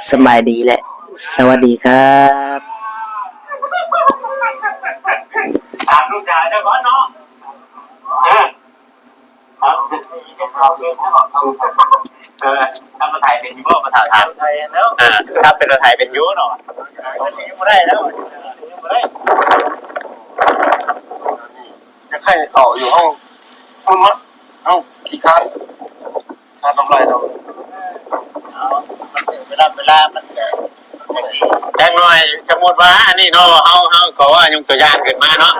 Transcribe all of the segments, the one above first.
ສະບາຍດີ ແລະ ສະຫວັດດີຄັບ. ເອີ ທຳລົດໄຖເປັນຢູ່ບໍ່? ມາຖາມ ເອີ ທຳເປັນລົດໄຖເປັນຢູ່ເນາະ. ຢູ່ບໍ່ໄດ້ແລ້ວ ຢູ່ບໍ່ໄດ້. ຢາກໃຫ້ເຂົ້າຢູ່ ເຮົາ ເຮົາມັກ ເຮົາຂີ້ຄ້ານ ຄ່າກຳໄລເນາະ. ເອົາ ມັນເປັນເວລາ ເວລາມັນກະ ຢ່າງໜ້ອຍ ສົມມຸດວ່າອັນນີ້ເນາະ ເຮົາ ເຮົາກໍວ່າຍົກຕົວຢ່າງຂຶ້ນມາເນາະ.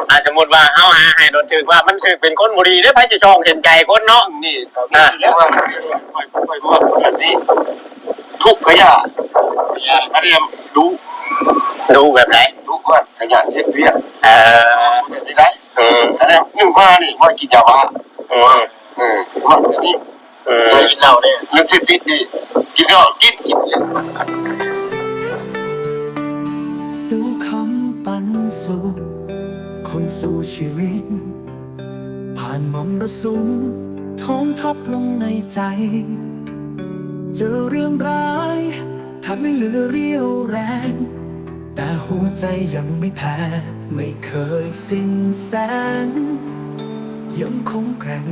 ອ່າ ສົມມຸດວ່າເຮົາຫາໃຫ້ໂດນຖືກວ່າມັນຖືກເປັນຄົນບໍ່ດີເດ້ ໃຜຊິຊ່ອງເຫັນໃຈຄົນເນາະ. ນີ້ກໍມີ ອ່າ ແລ້ວ ຂ້ອຍ ຂ້ອຍ ຂ້ອຍມັກແບບນີ້ ທຸກກະຢ່າ ກະດຽມດຸ ດຸແບບໃດ? ດຸວ່າຂະຫຍັນເຮັດວຽກ ເອີ ແບບນີ້ໄດ໋. ອືມ ອັນນີ້ໜຶ່ງມານີ້ ມາກິນຢາບ້າ. ອືມ ເອີ ມາແບບນີ້. ອືມ ກິນເຫຼົ້າເດ້ ເລື່ອງເສບຕິດນີ້ ກິນເຫຼົ້າ ກິນ ກິນ. ຕູ້ຄຳປັນສຸກ ຄົນສູ້ຊີວິດ ຜ່ານມໍລະສຸມ ທ້ອງທັບລົງໃນໃຈ ເຈີເລື່ອງຮ້າຍ ທຳໃຫ້ເຫຼືອຣຽວແຮງ ແຕ່ຫົວໃຈຍັງໄມ່ແພ້ ໄມ່ເຄີຍສິ້ນແສງ ຍັງຄົງແກວ່ງ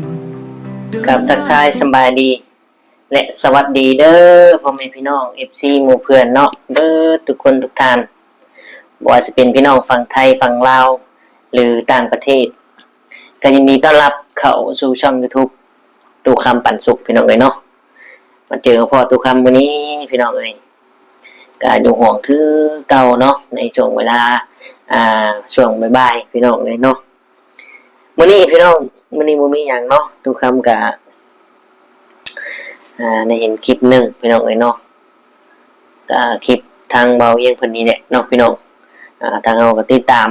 ເດີນໜ້າ. ກັບທັກທາຍສະບາຍດີ ແລະ ສະຫວັດດີເດີ ພໍ່ແມ່ພີ່ນ້ອງ ເອັຟຊີ ໝູ່ເພື່ອນເນາະ ເບິດທຸກຄົນທຸກທ່ານ ບໍ່ວ່າຊິເປັນພີ່ນ້ອງຝັ່ງໄທ ຝັ່ງລາວ ຫຼື ຕ່າງປະເທດ ກໍຍິນດີຕ້ອນຮັບເຂົ້າສູ່ຊ່ອງຢູທູບ ຕູ້ຄຳປັນສຸກ ພີ່ນ້ອງເອີຍເນາະ. ມາເຈີມາພໍ້ຕູ້ຄຳມື້ນີ້ ພີ່ນ້ອງເອີຍ ກະຢູ່ຫ້ອງຄືເກົ່າເນາະ ໃນຊ່ວງເວລາ ອ່າ ຊ່ວງບ່າຍໆ ພີ່ນ້ອງເອີຍເນາະ. ມື້ນີ້ພີ່ນ້ອງ ມື້ນີ້ບໍ່ມີຫຍັງເນາະ ຕູ້ຄຳກະ ອ່າ ໄດ້ເຫັນຄລິບໜຶ່ງ ພີ່ນ້ອງເອີຍເນາະ ກະຄລິບທາງບ່າວວຽງເພິ່ນນີ້ແຫຼະເນາະ ພີ່ນ້ອງ. ອ່າ ທາງເຮົາກໍຕິດຕາມ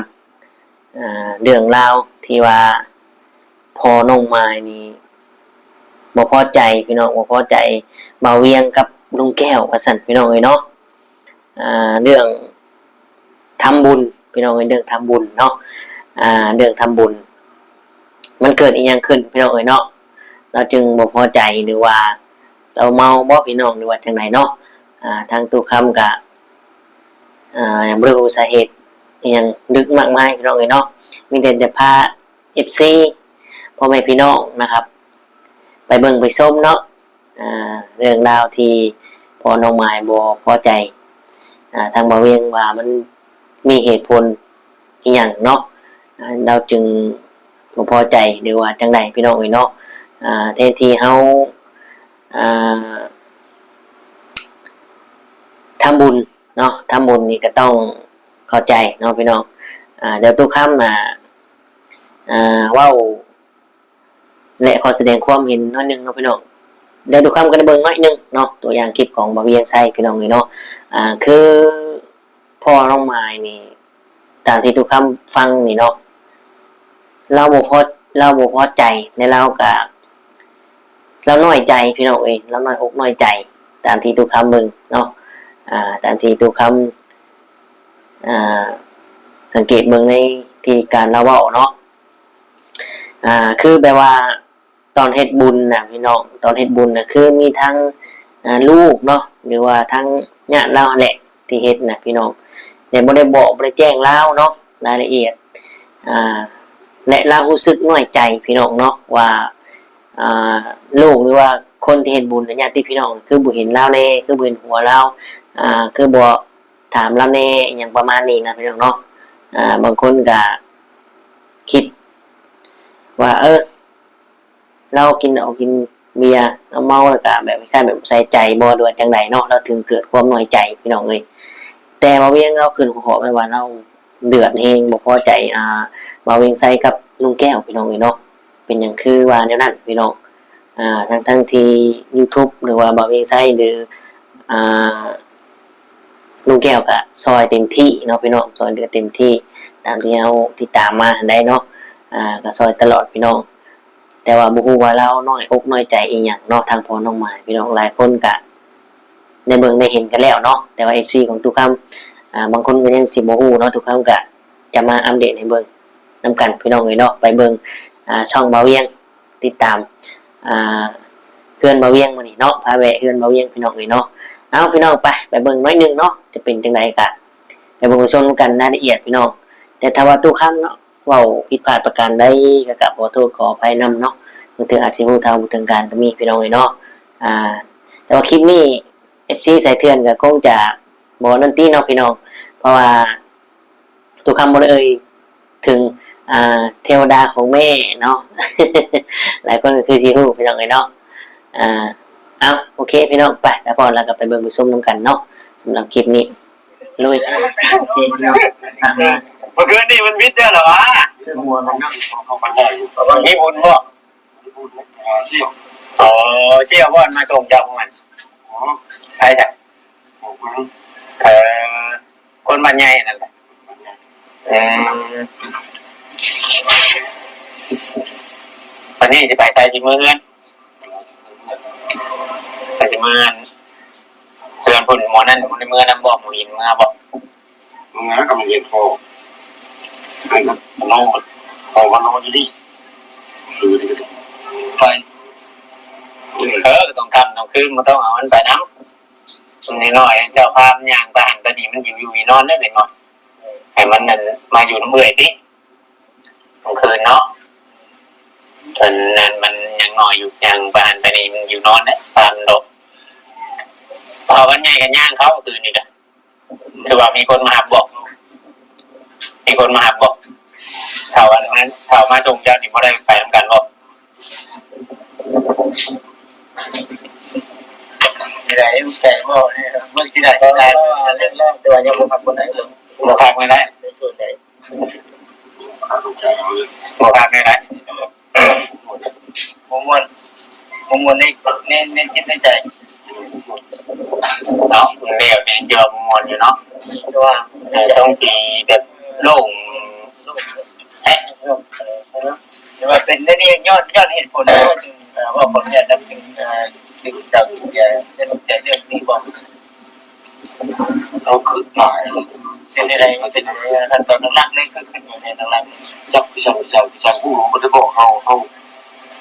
ອ່າ ເລື່ອງລາວທີ່ວ່າພໍ່ນ້ອງມາຍນີ້ບໍ່ພໍໃຈ ພີ່ນ້ອງ ບໍ່ພໍໃຈບ່າວວຽງກັບລຸງແກ້ວວ່າຊັ້ນ ພີ່ນ້ອງເອີຍເນາະ. ອ່າ ເລື່ອງທຳບຸນ ພີ່ນ້ອງເອີຍ ເລື່ອງທຳບຸນເນາະ ອ່າ ເລື່ອງທຳບຸນ ມັນເກີດອີ່ຫຍັງຂຶ້ນ ພີ່ນ້ອງເອີຍເນາະ ລາວຈຶ່ງບໍ່ພໍໃຈ ຫຼືວ່າລາວເມົາບໍ່ ພີ່ນ້ອງ ຫຼືວ່າຈັ່ງໃດເນາະ. ອ່າ ທາງຕູ້ຄຳກະ ອ່າ ຍັງບໍ່ໄດ້ຮູ້ສາເຫດອີ່ຫຍັງເລິກມາກມາຍ ພີ່ນ້ອງເອີຍເນາະ ມີແຕ່ຈະພາ ເອັຟຊີ ພໍ່ແມ່ພີ່ນ້ອງນະຄັບ ໄປເບິ່ງໄປຊົມເນາະ ອ່າ ເລື່ອງລາວທີ່ພໍ່ນ້ອງມາຍບໍ່ພໍໃຈ ອ່າ ທາງບ່າວວຽງວ່າມັນມີເຫດຜົນອີ່ຫຍັງເນາະ ອ່າ ລາວຈຶ່ງບໍ່ພໍໃຈ ຫຼືວ່າຈັ່ງໃດ ພີ່ນ້ອງເອີຍເນາະ. ອ່າ ແທນທີ່ເຮົາ ອ່າ ທຳບຸນເນາະ ທຳບຸນນີ້ກໍຕ້ອງເຂົ້າໃຈເນາະ ພີ່ນ້ອງ. ອ່າ ດຽວຕູ້ຄຳ ອ່າ ອ່າ ເວົ້າ ແລະ ຂໍສະແດງຄວາມເຫັນໜ້ອຍໜຶ່ງເນາະ ພີ່ນ້ອງ. ແລະ ຕູ້ຄຳກໍໄດ້ເບິ່ງໜ້ອຍໜຶ່ງເນາະ ຕົວຢ່າງຄລິບຂອງບ່າວວຽງໄຊ ພີ່ນ້ອງເອີຍເນາະ. ອ່າ ຄືພໍ່ນ້ອງມາຍນີ້ ຕາມທີ່ຕູ້ຄຳຟັງນີ້ເນາະ ລາວບໍ່ພໍ ລາວບໍ່ພໍໃຈ ແລະ ລາວກະ ລາວນ້ອຍໃຈ ພີ່ນ້ອງເອີຍ ລາວນ້ອຍອົກນ້ອຍໃຈ ຕາມທີ່ຕູ້ຄຳເບິ່ງເນາະ ອ່າ ຕາມທີ່ຕູ້ຄຳ ອ່າ ສັງເກດເບິ່ງໃນທີ່ການລາວເວົ້າເນາະ ອ່າ ຄືແບບວ່າ ຕອນເຮັດບຸນນະພີ່ນ້ອງ ຕອນເຮັດບຸນນະ ຄືມີທັງ ອ່າ ລູກເນາະ ຫຼືວ່າທັງຍາດລາວຫັ້ນແຫຼະທີ່ເຮັດນະພີ່ນ້ອງ ແຕ່ບໍ່ໄດ້ບອກ ບໍ່ໄດ້ແຈ້ງລາວເນາະ ລາຍລະອຽດ ອ່າ ແລະ ລາວຮູ້ສຶກນ້ອຍໃຈພີ່ນ້ອງເນາະ ວ່າ ອ່າ ລູກ ຫຼືວ່າຄົນທີ່ເຮັດບຸນນະ ຍາດຕິພີ່ນ້ອງ ຄືບໍ່ເຫັນລາວແດ່ ຄືບໍ່ເຫັນຫົວລາວ ອ່າ ຄືບໍ່ຖາມລາວແດ່ ອີ່ຫຍັງປະມານນີ້ນະພີ່ນ້ອງເນາະ. ອ່າ ບາງຄົນກະຄິດວ່າ ເອີ ລາວກິນເຫຼົ້າກິນເບຍ ລາວເມົາ ແລ້ວກະແບບຄ້າຍໆແບບໃສ່ໃຈບໍ່ ຫຼືວ່າຈັ່ງໃດເນາະ ລາວເຖິງເກີດຄວາມນ້ອຍໃຈພີ່ນ້ອງເອີຍ. ແຕ່ວ່າວຽງລາວຂຶ້ນຫົວຂໍ້ໄວ້ວ່າລາວເດືອດແຮງ ບໍ່ພໍໃຈ ອ່າ ບ່າວວຽງໄຊກັບລຸງແກ້ວພີ່ນ້ອງເອີຍເນາະ. ເປັນຫຍັງຄືວ່າແນວນັ້ນພີ່ນ້ອງ? ອ່າ ທັງໆທີ່ຢູທູບ ຫຼືວ່າບ່າວວຽງໄຊ ຫຼື ອ່າ ລຸງແກ້ວກະຊ່ອຍເຕັມທີ່ເນາະພີ່ນ້ອງ ຊ່ອຍເຫຼືອເຕັມທີ່ ຕາມທີ່ເຮົາຕິດຕາມມາຫັ້ນໃດເນາະ ອ່າ ກະຊ່ອຍຕະຫຼອດພີ່ນ້ອງ. ແຕ່ວ່າບໍ່ຮູ້ວ່າລາວນ້ອຍອົກນ້ອຍໃຈອີ່ຫຍັງເນາະ ທາງພໍ່ນ້ອງມາຍພີ່ນ້ອງ ຫຼາຍຄົນກະໄດ້ເບິ່ງໄດ້ເຫັນກັນແລ້ວເນາະ ແຕ່ວ່າເອັຟຊີຂອງຕູ້ຄຳ ອ່າ ບາງຄົນກໍຍັງຊິບໍ່ຮູ້ເນາະ ຕູ້ຄຳກະຈະມາອັບເດດໃຫ້ເບິ່ງນຳກັນພີ່ນ້ອງເອີຍເນາະ. ໄປເບິ່ງ ອ່າ ຊ່ອງບ່າວວຽງ ຕິດຕາມ ອ່າ ເຮືອນບ່າວວຽງມື້ນີ້ເນາະ ພາແວະເຮືອນບ່າວວຽງພີ່ນ້ອງເອີຍເນາະ. ເອົາ ພີ່ນ້ອງ ໄປ ໄປເບິ່ງໜ້ອຍໜຶ່ງເນາະ ຈະເປັນຈັ່ງໃດກະໄປເບິ່ງໄປຊົມນຳກັນລາຍລະອຽດ ພີ່ນ້ອງ. ແຕ່ຖ້າວ່າຕູ້ຄຳເນາະ ເວົ້າຜິດພາດປະການໃດ ກະ ກະຂໍໂທດຂໍອະໄພນຳເນາະ, ບາງເທື່ອອາດຊິຮູ້ເທົ່າບໍ່ເຖິງການກໍມີ ພີ່ນ້ອງເອີຍເນາະ. ອ່າ ແຕ່ວ່າຄລິບນີ້ ເອັຟຊີ ສາຍເຖື່ອນກໍຄົງຈະບໍ່ນັ້ນຕິເນາະ ພີ່ນ້ອງ, ເພາະວ່າຕູ້ຄຳບໍ່ໄດ້ເອີ່ຍເຖິງ ອ່າ ເທວະດາຂອງແມ່ເນາະ, ຫຼາຍຄົນກໍຄືຊິຮູ້ ພີ່ນ້ອງເອີຍເນາະ. ອ່າ ເອົາ ໂອເຄ ພີ່ນ້ອງ ໄປ ຖ້າພ້ອມແລ້ວກໍໄປເບິ່ງໄປຊົມນຳກັນເນາະ ສຳລັບຄລິບນີ້. ລຸຍ. ໂອເຄ ພີ່ນ້ອງ ເມື່ອຄືນນີ້ມັນວິດແລ້ວລະຫວາ? ຄືຫົວມັນເນາະ ມີບຸນບໍ່? ອໍ ສ່ຽວບໍ່ມາສົ່ງເຈົ້າມື້ນັ້ນ? ໃຜຊະ? ເອີ ຄົນບ້ານໃຫຍ່ນັ້ນແຫຼະ. ອືມ ບາດນີ້ຊິໄປໃສ? ຊິເມືອເຮືອນ? ໃສຊິເມືອເຮືອນພຸ້ນ? ໝໍນັ້ນບໍ່ໄດ້ເມືອນຳບໍ່? ໝໍອິນເມືອບໍ່? ເມືອກັບເຮັດພໍ ໄປກັບນ້ອງ ເພາະວ່ານ້ອງຢູ່ນີ້ ໄປ ເອີ ຕ້ອງຄ່ຳຕ້ອງຄືນ ບໍ່ຕ້ອງເອົາມັນໄປນຳ. ເດັກນ້ອຍເຈົ້າພາມັນຍ່າງໄປຫັ້ນໄປນີ້ ມັນຢູ່ຢູ່ນອນເດ້ເດັກນ້ອຍ ໃຫ້ມັນນັ້ນມາຢູ່ນຳເອື້ອຍຕິ ກາງຄືນເນາະ. ອັນນັ້ນມັນຍັງນ້ອຍຢູ່ ຍ່າງໄປຫັ້ນໄປນີ້ ມັນຢູ່ນອນເດ້ ພາມັນໂດດ. ເພາະມັນໃຫຍ່ກໍຍ່າງເຂົ້າຄືນນີ້ກະ ຄືວ່າມີຄົນມາຮັບບໍ່? ມີຄົນມາຮັບບໍ່? ເຂົາອັນ ເຂົາມາສົ່ງເຈົ້ານີ້ບໍ່ໄດ້ໄປນຳກັນບໍ່? ໄດ້ໃສ່ບໍ່? ເບິ່ງທີ່ໃດ ເອີ ເອີ ເອີ ແຕ່ວ່າຍັງບໍ່ຄັກປານໃດ ບໍ່ຄັກປານໃດ ໃນສ່ວນໃດ ບໍ່ຄັກແນວໃດ? ບໍ່ມ່ວນ ບໍ່ມ່ວນໃນ ໃນ ໃນຈິດໃນໃຈເນາະ. ແລ້ວແມ່ນຊິວ່າບໍ່ມ່ວນຢູ່ເນາະ ແຕ່ວ່າ ເອີ ຊ່ວງທີ່ແບບໂລ່ງ ໂລ່ງ ແຮະ ແຕ່ວ່າເປັນແນວນີ້ຍ້ອນ ຍ້ອນເຫດຜົນເນາະ ຈຶ່ງ ເອີ ເວົ້າຂໍອະນຸຍາດນຳ ຈຶ່ງ ເອີ ເຊິ່ງເຈົ້າ ເຈົ້າ ເຈົ້າ ເລື່ອງນີ້ບໍ່? ເຮົາຄຶດຫຼາຍ ເປັນຈັ່ງໃດ ເປັນຈັ່ງໃດ ຂັ້ນຕອນຫຼັກໆ ເລີຍ ຄືຂຶ້ນຫຍັງແດ່ຫຼັກໆ? ຈັກ ຈັກ ຈັກ ຈັກຮູ້ ບໍ່ໄດ້ບອກເຮົາ ເຮົາ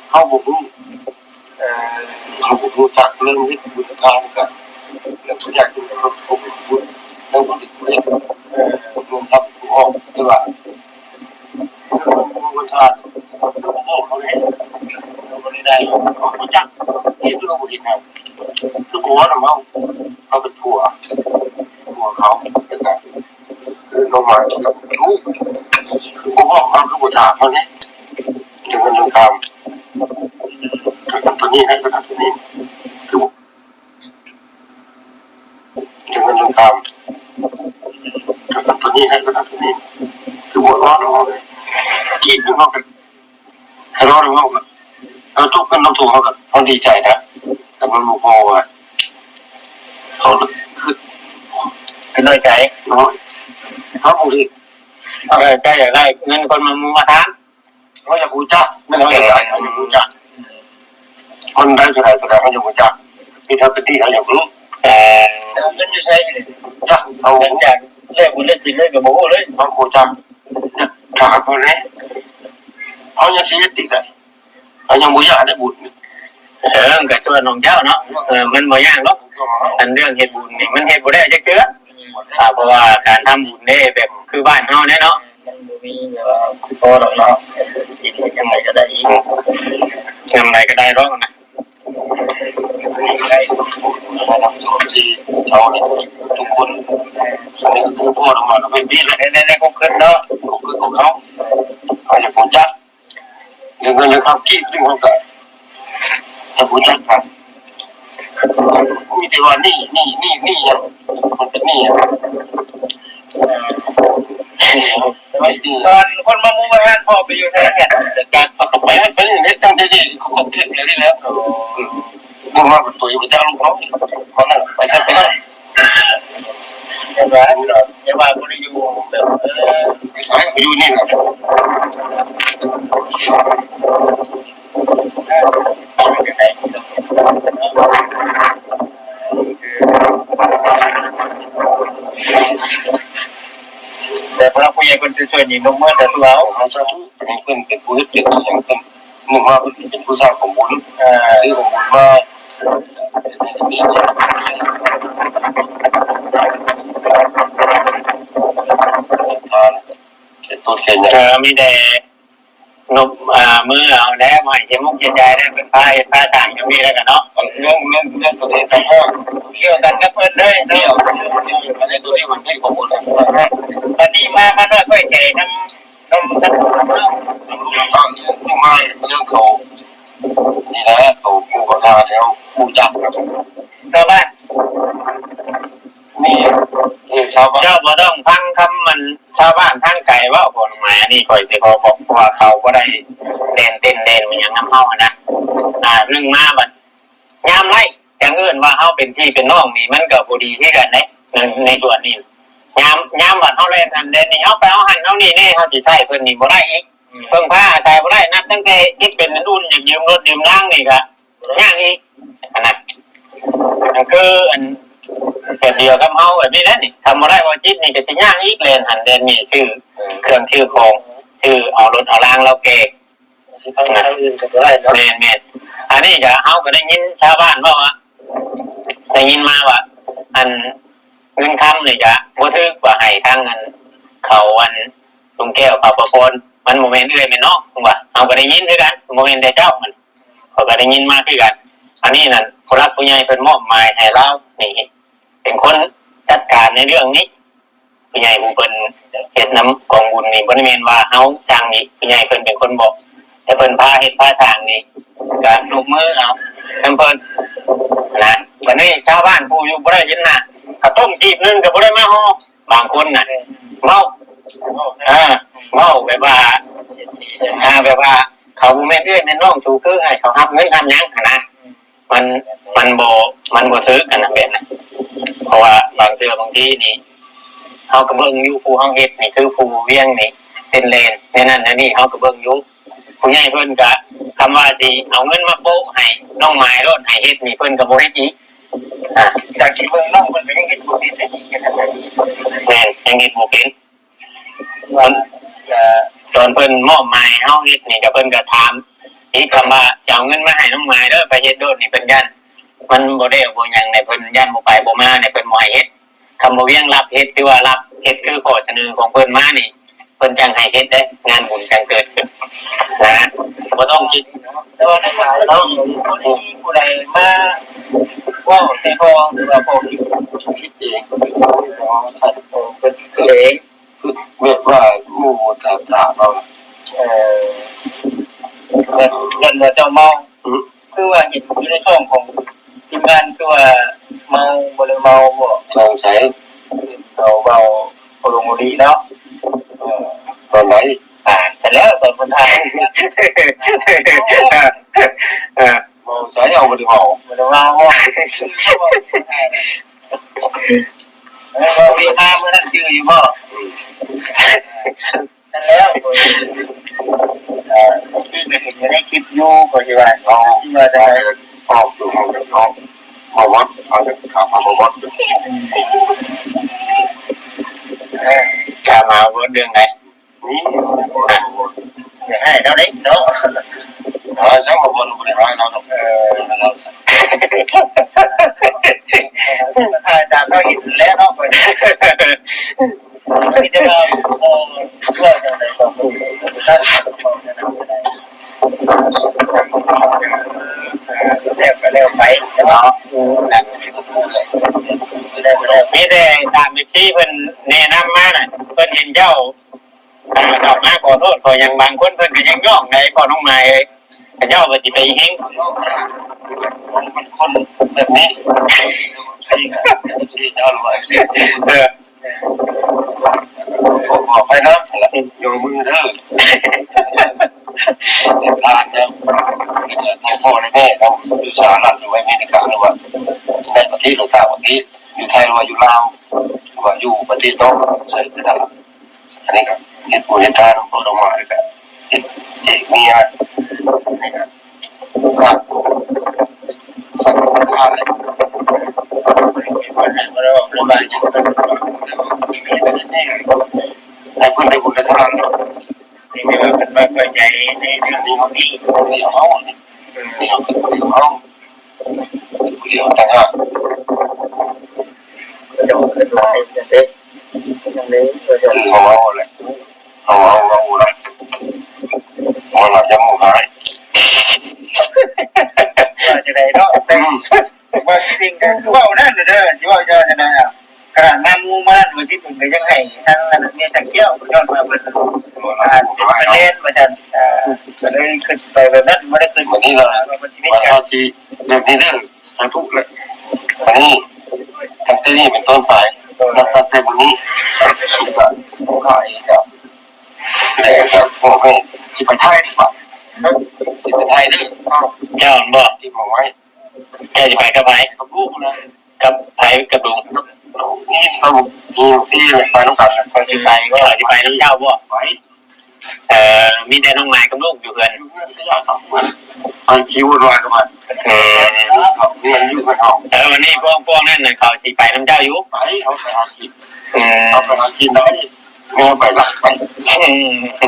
ເຮົາບໍ່ຮູ້ ເອີ ເຮົາບໍ່ຮູ້ຈັກເລື່ອງເຮັດບຸນທານກັນ ແລ້ວບໍ່ຢາກເຮັດໃຫ້ເຮົາເປັນບຸນ ແລ້ວບໍ່ໄດ້ເຮັດ ເອີ ລວມທັບຜູ້ອອກ ແຕ່ວ່າ ເລື່ອງບຸນທານ ເຮົາບໍ່ບອກເຂົາເດ້ ເຮົາບໍ່ໄດ້ໄດ້ ເຮົາບໍ່ຈັກ ເຮັດ ເຮົາບໍ່ເຮັດ ເຮົາ ຄືບໍ່ເວົ້ານຳເຮົາ ເຮົາເປັນຜົວ ຜົວເຂົາ ແລ້ວກະຄືລົງມາກັບລູກ ຄືບໍ່ບອກເຮົາ ຄືບໍ່ຖາມເຮົາເດ້ ເລື່ອງເງິນເລື່ອງຄຳ ຄືກັນໂຕນີ້ນະ ຄືກັນໂຕນີ້ ຄືບໍ່ ເລື່ອງເງິນເລື່ອງຄຳ ຄືກັນໂຕນີ້ນະ ຄືກັນໂຕນີ້ ຄືບໍ່ເວົ້ານຳເຮົາເດ້ ຄິດນຳເຮົາ ຄັນເວົ້ານຳເຮົາກໍ ເຮົາຕົກເງິນຕົກທອງເຮົາກໍ ເຮົາດີໃຈນະ ແຕ່ມັນບໍ່ພໍວ່າ ເຮົາຄື ຄືນ້ອຍໃຈເນາະ ເຮົາບໍ່ເຮັດ ເອີ ເຈົ້າຢາກໄດ້ເງິນຄົນມາມຸງມາທານ ເຮົາຢາກຮູ້ຈັກ ແມ່ນເຮົາຢາກໄດ້ ເຮົາຢາກຮູ້ຈັກ ມັນໄດ້ເທົ່າໃດ ເທົ່າໃດ ເຮົາຢາກຮູ້ຈັກ ມີເທົ່າປະຕິ ເຮົາຢາກຮູ້ ເອີ ເອົາເງິນຢູ່ໃສນີ້ ຈັກ ເຮົາ ຫຼັງຈາກແລ້ວບຸນແລ້ວສິນເລີຍກໍບໍ່ຮູ້ເລີຍ ເຮົາບໍ່ຈັກ ຖາມເພິ່ນເດ້ ເຮົາຍັງຊິເຮັດອີກໄດ ເຮົາຍັງບໍ່ຢາກໄດ້ບຸນ ເອີ ກໍສ່ວນຂອງເຈົ້າເນາະ ເອີ ມັນບໍ່ຍາກດອກ ອັນເລື່ອງເຮັດບຸນນີ້ ມັນເຮັດບໍ່ໄດ້ຈັກເທື່ອ ອ່າ ເພາະວ່າການທຳບຸນເດ້ ແບບຄືບ້ານເຮົາເດ້ເນາະ ມັນບໍ່ມີແບບວ່າພໍດອກເນາະ ກິນໄປຍາມໃດກໍໄດ້ອີກ ຍາມໃດກໍໄດ້ດອກນະ ທີ່ເຮົານີ້ທຸກຄົນ ອັນນີ້ຄືພໍດອກມາກໍເປັນດີແຫຼະ ໃນ ໃນຄວາມຄິດເນາະ ຄວາມຄິດຂອງເຮົາ ເຮົາຢາກຮູ້ຈັກ ເລື່ອງເງິນເລື່ອງຄຳກີບ ເລື່ອງເຮົາກໍ ຖ້າຮູ້ຈັກກັນ ມີແຕ່ວ່າໜີ້ ໜີ້ ໜີ້ ໜີ້ຫຍັງ ມັນເປັນໜີ້ຫຍັງ ຕອນຄົນມາມຸງມາທານພໍ່ໄປຢູ່ໃສແທ້? ໄປ ໄປ ໄປເຮັດຕາມທີ່ເຂົາເກັບແລ້ວນີ້ແຫຼະ ບໍ່ມາເປັນຕົວຢູ່ຈັກລູກເຮົາ ເຂົານັ້ນໄປໃສໄປນັ້ນ. ແຕ່ວ່າ ແຕ່ວ່າບໍ່ໄດ້ຢູ່ແບບ ເອີ ໄປຢູ່ນີ້ນະ ແຕ່ຜູ້ຫຼັກຜູ້ໃຫຍ່ເພິ່ນຊ່ວຍໆນີ້ ຍົກມືສາທຸເອົາ ເອົາສາທຸ ໃຫ້ເພິ່ນເປັນຜູ້ເຮັດເປັນຫຍັງເພິ່ນ ນຶກວ່າເພິ່ນເປັນຜູ້ສ້າງຂອງບຸນ ເອີ ຊື້ຂອງບຸນມາ ເປັນເປັນເປັນ ເຮັດຫຍັງ ເອີ ມີແຕ່ ນົບ ອ່າ ມືເອົາແຫຼະ ບໍ່ໃຫ້ເສຍມຸກເສຍໃຈແຫຼະ ເພິ່ນພາເຮັດພາສ້າງຈັ່ງນີ້ແລ້ວກະເນາະ ເລື່ອງ ເລື່ອງ ເລື່ອງຕົວເອງກໍພໍ ກ່ຽວກັນກັບເພິ່ນເລີຍເນາະ ກ່ຽວກັນໃນຕົວເອງ ມັນເປັນຂໍ້ມູນກັນ ບັດນີ້ມາ ມານ້ອຍຂ້ອຍໃຈນຳ ນຳ ນຳ ມາເລື່ອງເຂົາ ນີ້ແຫຼະ ເຂົາຜູ້ປະກາດແລ້ວ ຮູ້ຈັກກັບຊາວບ້ານ ນີ້ ເອີ ຊາວບ້ານ ເຈົ້າບໍ່ຕ້ອງຟັງຄຳ ອັນ ຊາວບ້ານທາງໄກເວົ້າ ພວກນ້ອງໝາຍ ອັນນີ້ຂ້ອຍຊິຂໍບອກ ເພາະວ່າເຂົາບໍ່ໄດ້ແລ່ນເຕັ້ນແລ່ນຫຍັງນຳເຮົາຫັ້ນນະ ອ່າ ໜຶ່ງມາບັດຍາມໄລ່ ຈັ່ງເອີ້ນວ່າເຮົາເປັນພີ່ເປັນນ້ອງນີ້ ມັນກໍບໍ່ດີຄືກັນເດ້ ໃນ ໃນສ່ວນນີ້ ຍາມ ຍາມບັດເຮົາແລ່ນຫັ້ນແລ່ນນີ້ ເຮົາໄປເອົາຫັ້ນເອົານີ້ແດ່ ເຮົາຊິໃຊ້ເພິ່ນນີ້ບໍ່ໄດ້ອີກ ເພິ່ງພາອາໄສບໍ່ໄດ້ ນັບຕັ້ງແຕ່ເຈັບເປັນເປັນອຸ່ນ ຢາກຢືມລົດຢືມລາງນີ້ກໍຍາກອີກ ອັນນັ້ນ ມັນຄືອັນແບບດຽວກັບເຮົາແບບນີ້ແຫຼະນີ້ ທຳບໍ່ໄດ້ບໍ່ຈິດນີ້ກໍຊິຍາກອີກ ແລ່ນຫັ້ນແລ່ນນີ້ ຊື້ເຄື່ອງຊື້ຂອງ ຊື້ເອົາລົດເອົາລາງລາວແກ່ ຊິໄປທາງອື່ນກໍບໍ່ໄດ້ເນາະ ແມ່ນໆ ອັນນີ້ກໍເຮົາກໍໄດ້ຍິນຊາວບ້ານເວົ້າວ່າ ໄດ້ຍິນມາວ່າ ອັນ ເງິນຄຳນີ້ກະບໍ່ຖືກວ່າໃຫ້ທາງອັນ ເຂົາອັນລຸງແກ້ວ ເຂົາປະພອນ ມັນບໍ່ແມ່ນເອື້ອຍແມ່ນນ້ອງວ່າ ເຮົາກໍໄດ້ຍິນຄືກັນ ບໍ່ແມ່ນແຕ່ເຈົ້າ ມັນ ເຂົາກໍໄດ້ຍິນມາຄືກັນ ອັນນີ້ນັ້ນ ຜູ້ຫຼັກຜູ້ໃຫຍ່ເພິ່ນມອບໝາຍໃຫ້ລາວນີ້ ເປັນຄົນຈັດການໃນເລື່ອງນີ້ ຜູ້ໃຫຍ່ຜູ້ເພິ່ນເຮັດນຳກອງບຸນນີ້ ບໍ່ໄດ້ແມ່ນວ່າເຮົາສັ່ງອີກ ຜູ້ໃຫຍ່ເພິ່ນເປັນຄົນບອກ ແຕ່ເພິ່ນພາເຮັດພາສ້າງນີ້ ກະຍົກມືເອົານຳເພິ່ນນະ ບັດນີ້ຊາວບ້ານຜູ້ຢູ່ບໍ່ໄດ້ເຫັນໜ້າ ເຂົ້າຕົ້ມກີບໜຶ່ງກໍບໍ່ໄດ້ມາຫໍ່ ບາງຄົນນະ ເວົ້າ ເອີ ເວົ້າແບບວ່າ ອ່າ ແບບວ່າ ເຂົາບໍ່ແມ່ນເອື້ອຍແມ່ນນ້ອງສູ ຄືໃຫ້ເຂົາຮັບເງິນຮັບຫຍັງຫັ້ນນະ ມັນ ມັນບໍ່ ມັນບໍ່ຖືກຫັ້ນນະ ແບບນັ້ນ ເພາະວ່າບາງເທື່ອບາງທີນີ້ ເຮົາກໍເບິ່ງຢູ່ ຜູ້ເຮົາເຮັດນີ້ ຄືຜູ້ວຽງນີ້ ເຕັ້ນແລ່ນແນວນັ້ນແນວນີ້ ເຮົາກໍເບິ່ງຢູ່ ຜູ້ໃຫຍ່ເພິ່ນກະ ຄຳວ່າຊິເອົາເງິນມາໂປະໃຫ້ນ້ອງໝາຍໂລດ ໃຫ້ເຮັດນີ້ ເພິ່ນກໍບໍ່ເຮັດອີກ ອ່າ ຈາກທີ່ເບິ່ງນ້ອງເພິ່ນກໍຍັງເຮັດບໍ່ເປັນເດ້ ເຮັດແບບນີ້ ແມ່ນ ຍັງເຮັດບໍ່ເປັນ ວ່າ ຕອນເພິ່ນມອບໝາຍໃຫ້ເຮົາເຮັດນີ້ ກໍເພິ່ນກໍຖາມອີກ ຄຳວ່າຈະເອົາເງິນມາໃຫ້ນ້ອງໝາຍເດີ ໄປເຮັດໂລດນີ້ ເພິ່ນຢ້ານມັນບໍ່ແລ້ວບໍ່ຫຍັງໃດ ເພິ່ນຢ້ານບໍ່ໄປບໍ່ມາໃດ ເພິ່ນບໍ່ໃຫ້ເຮັດ ຄຳວ່າວຽງຮັບເຮັດ ຫຼືວ່າຮັບເຮັດຄືຂໍ້ສະເໜີຂອງເພິ່ນມານີ້ ເພິ່ນຈັ່ງໃຫ້ເຮັດເດ້ ງານບຸນຈັ່ງເກີດຂຶ້ນນະ ບໍ່ຕ້ອງຄິດ ແຕ່ວ່າໃນການເຮົາ ບໍ່ໄດ້ມີຜູ້ໃດມາເວົ້າໃສ່ພໍ່ ຫຼືວ່າພໍ່ຄິດ ຄິດເອງ ເພິ່ນຄິດເອງ ຄືແບບວ່າໝູ່ຖາມເຮົາ ເອີ ຢ້ານ ຢ້ານວ່າເຈົ້າເມົາ ອື ຄືວ່າເຫັນຢູ່ໃນຊ່ອງຂອງທີມງານ ຄືວ່າເມົາ ບໍ່ໄດ້ເມົາບໍ່? ຊ່ອງໃສ? ເຂົາເວົ້າບໍ່ລົງບໍ່ດີເນາະ ເອີ ຕອນໃດ? ອ່າ ຊັ້ນແລ້ວ ຕອນເພິ່ນຖ່າຍ ເອີ ເວົ້າໃສ? ເຮົາບໍ່ໄດ້ເວົ້າ ບໍ່ໄດ້ເວົ້າ ເວົ້າ ເອີ ເວົ້າ ເວລາມື້ນັ້ນຈື່ຢູ່ບໍ່? ນັ້ນແຫຼະ ຂ້ອຍ ເອີ ທີ່ໄປເຫັນຢູ່ໃນຄລິບຢູ່ ຂ້ອຍຊິວ່າ ເຮົາ ທີ່ວ່າຈັ່ງໃດ ອອກຢູ່ ເຮົາຈະອອກ ບໍ່ໝົດ ເຮົາຈະຖາມຫາບໍ່ໝົດ ອືມ ເອີ ຖາມຫາບໍ່ໝົດເລື່ອງໃດ? ນີ້ ຢາກໃຫ້ເຈົ້າເດ້ເນາະ ເອີ ເຈົ້າບໍ່ ບໍ່ໄດ້ໃຫ້ເຮົາດອກ ເອີ ໃຫ້ເຮົາ ໃຫ້ຕາມເຮົາເຫັນແຫຼະເນາະ ຂ້ອຍ ມີແຕ່ວ່າ ເອີ ເວົ້າຈັ່ງໃດກໍບໍ່ຮູ້ ແລ້ວກໍແລ້ວໄປເນາະ ອືມ ນັ້ນ ມີແຕ່ຕາມເອັຟຊີເພິ່ນແນະນຳມານະ ເພິ່ນເຫັນເຈົ້າ ອ່າ ເຂົ້າມາຂໍໂທດຂໍຫຍັງ ບາງຄົນເພິ່ນກໍຍັງຍ້ອງໃດພໍ່ນ້ອງໝາຍເອີຍ ເຂົາເຈົ້າກໍຊິໄປເຮັງ ມັນຄົນແບບນີ້ ອັນນີ້ກໍເອັຟຊີເຈົ້າ ຫຼືວ່າເອັຟຊີ ເອີ ຂໍໄປນະ ຢູ່ມືເດີ ຜ່ານນະ ພໍ່ແລະແມ່ເຮົາຢູ່ສະຫະລັດ ຢູ່ອາເມລິກາ ຫຼືວ່າໃນປະເທດ ຫຼືຕ່າງປະເທດ ຢູ່ໄທ ຫຼືວ່າຢູ່ລາວ ຫຼືວ່າຢູ່ປະເທດນອກ ໃສ່ກໍໄດ້ ອັນນີ້ກໍເຮັດບຸນເຮັດທານ ເອົາດອກໄມ້ ແລ້ວກໍເຮັດເອກເມຍ ອັນນີ້ກໍ ໃຫ້ເພິ່ນໄດ້ບຸນໄດ້ທານ ນີ້ເປັນວ່າເພິ່ນວ່າເປີດໃຈໃນເລື່ອງນີ້ ນີ້ເຮົາ ນີ້ເຮົາ ຜູ້ດຽວຕ່າງຫາກ ເຈົ້າເປັນຫຼາຍເດ້ ເຮົາເວົ້າແຫຼະ ເຮົາເວົ້າ ຈິງກໍຄືເວົ້ານັ້ນເດີ ຊິເວົ້າຈະວ່າຈັ່ງໃດ ຂະໜາດມາໝູ່ມານັ້ນ ມື້ທີ່ເຖິງກໍຍັງໃຫ້ທາງອັນເມຍສັງຂຽວ ຍ້ອນວ່າເພິ່ນ ອ່າ ເປັນມະເຮັງວ່າຊັ້ນ ອ່າ ກໍເລີຍຄິດໄປແບບນັ້ນ ບໍ່ໄດ້ຄິດ ບັດນີ້ລະ ວ່າເພິ່ນຊິເປັນ ວ່າເຮົາຊິແບບນີ້ເດີ ສາທຸແຫຼະ ບັດນີ້ ຕັ້ງແຕ່ນີ້ເປັນຕົ້ນໄປ ນັບຕັ້ງແຕ່ມື້ນີ້ ກໍ ກໍ ກໍ ກໍ ຊິໄປໄທດີກວ່າ ຊິໄປໄທເດີ ເຈົ້າຫັ້ນບໍ່? ເກັບເອົາໄວ້ ເຈົ້າຊິໄປກັບໃຜ? ກັບລູກນະ ກັບໃຜ? ກັບລຸງ ນີ້ ນີ້ ນີ້ ໄປນຳກັນ ຂ້ອຍຊິໄປ ເຈົ້າຊິໄປນຳເຈົ້າບໍ່? ໄປ ເອີ ມີແຕ່ນ້ອງໝາຍກັບລູກຢູ່ເຮືອນ ຢູ່ເຮືອນ ໄປຄິວລາຍກັບມັນ ເອີ ເຂົາເຮືອນຢູ່ກັບເຮົາ ເອີ ວັນນີ້ພວກ ພວກນັ້ນນະ ເຂົາຊິໄປນຳເຈົ້າຢູ່ ໄປ ເຮົາໄປຫາກິນ ເອີ ເຮົາໄປຫາກິນໄດ້ ແມ່ນໄປຫຼັກໄປ ເອີ ເອີ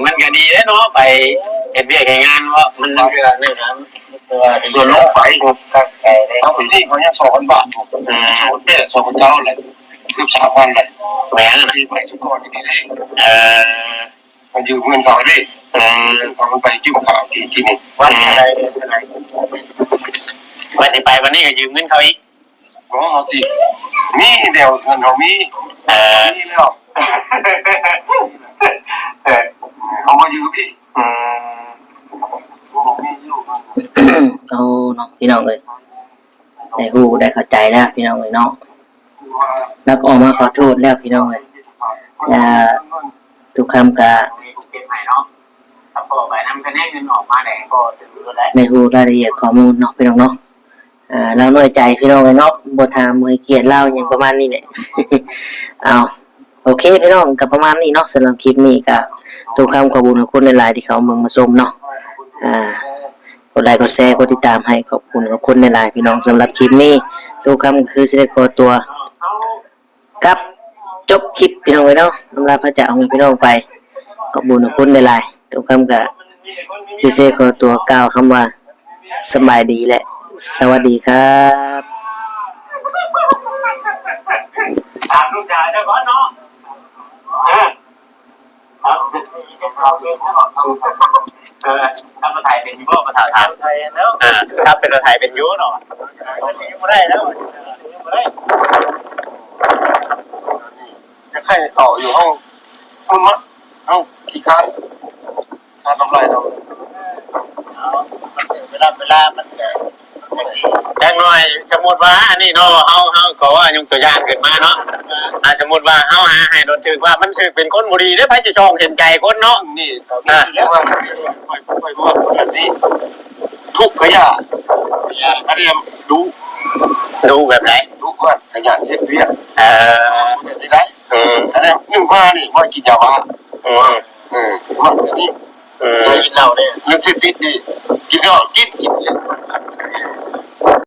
ມັນກໍດີເດ້ເນາະ ໄປເຮັດວຽກເຮັດງານເນາະ ມັນເທື່ອໜຶ່ງ ສ່ວນລົງໄປ ເຮົາໄປນີ້ເຂົາຍັງສອງພັນບາດ ເອີ ສອງພັນແປດ ສອງພັນເກົ້າແຫຼະ ເກືອບສາມພັນແຫຼະ ແມ່ນ ໄປຊຸກ່ອນນີ້ເດ້ ເອີ ມັນຢືມເງິນເຂົາເດ້ ເອີ ເຂົາມັນໄປຢືມເຂົາທີ່ ທີ່ນີ້ ວັນເທົ່າໃດ ເດືອນເທົ່າໃດ ວ່າຊິໄປວັນນີ້ກໍຢືມເງິນເຂົາອີກ ບໍ່ ເຮົາຊິມີແນວເງິນເຮົາມີ ເອີ ມີແລ້ວ ເອີ ເຮົາບໍ່ຢືມອີກ ອືມ ເອົາເນາະ ພີ່ນ້ອງເອີຍ ໄດ້ຮູ້ໄດ້ເຂົ້າໃຈແລ້ວ ພີ່ນ້ອງເອີຍເນາະ ລາວກໍອອກມາຂໍໂທດແລ້ວ ພີ່ນ້ອງເອີຍ ແລ້ວ ທຸກຄຳກະ ໄດ້ຮູ້ລາຍລະອຽດຂໍ້ມູນເນາະ ພີ່ນ້ອງເນາະ ອ່າ ລາວນ້ອຍໃຈ ພີ່ນ້ອງເອີຍເນາະ ບໍ່ຖາມໃຫ້ກຽດລາວ ຫຍັງປະມານນີ້ແຫຼະ ເອົາ ໂອເຄ ພີ່ນ້ອງ ກໍປະມານນີ້ເນາະ ສຳລັບຄລິບນີ້ກໍ ທຸກຄຳຂອບຄຸນຂອບຄຸນຫຼາຍໆ ທີ່ເຂົ້າເບິ່ງມາຊົມເນາະ ອ່າ ກົດໄລກ໌ ກົດແຊ ກົດຕິດຕາມໃຫ້ ຂອບຄຸນຂອບຄຸນຫຼາຍໆ ພີ່ນ້ອງ ສຳລັບຄລິບນີ້ ທຸກຄຳກໍຄືຊິໄດ້ຂໍຕົວ ກັບຈົບຄລິບ ພີ່ນ້ອງເອີຍເນາະ ອຳລາພາຈາກພໍ່ແມ່ພີ່ນ້ອງໄປ ຂອບຄຸນຂອບຄຸນຫຼາຍໆ ທຸກຄຳກໍຄືຊິຂໍຕົວກ່າວຄຳວ່າ ສະບາຍດີ ແລະ ສະຫວັດດີຄັບ. ຖາມລູກຊາຍເຈົ້າກ່ອນເນາະ ເອີ ເອີ ທຳລົດໄຖເປັນຢູ່ບໍ່? ມາຖາມ ຖາມ ເອີ ຂັບເປັນລົດໄຖເປັນຢູ່ເນາະ ບໍ່ໄດ້ແລ້ວ ບໍ່ໄດ້ ຢາກໃຫ້ເຂົາຢູ່ຫ້ອງ ມັນມາ ເຮົາຂີ້ຄ້ານ ຄ່າກຳໄລເນາະ ເວລາ ເວລາມັນກະ ຢ່າງໜ້ອຍ ສົມມຸດວ່າອັນນີ້ເນາະ ເຮົາ ເຮົາກໍວ່າຍົກຕົວຢ່າງຂຶ້ນມາເນາະ ອ່າ ສົມມຸດວ່າເຮົາຫາໃຫ້ໂດນຖືກວ່າມັນຖືກເປັນຄົນບໍ່ດີເດ້ ໃຜຊິຊ່ອງເຫັນໃຈຄົນເນາະ ນີ້ກໍມີ ອ່າ ແລ້ວວ່າຂ້ອຍ ຂ້ອຍ ຂ້ອຍເວົ້າແບບນີ້ ທຸກກະຢ່າ ກະຢ່າ ກະຢ່າດຸ ດຸແບບໃດ? ດຸວ່າກະຫຍັນເຮັດວຽກ ເອີ ເຮັດໄດ້ ເອີ ອັນນັ້ນໜຶ່ງມານີ້ວ່າກິນຢາບ້າ ເອີ ເອີ ມັນກະນີ້ ເອີ ກິນເຫຼົ້າເດ້ ເລື່ອງເສບຕິດນີ້ ກິນເຫຼົ້າ ກິນ ກິນ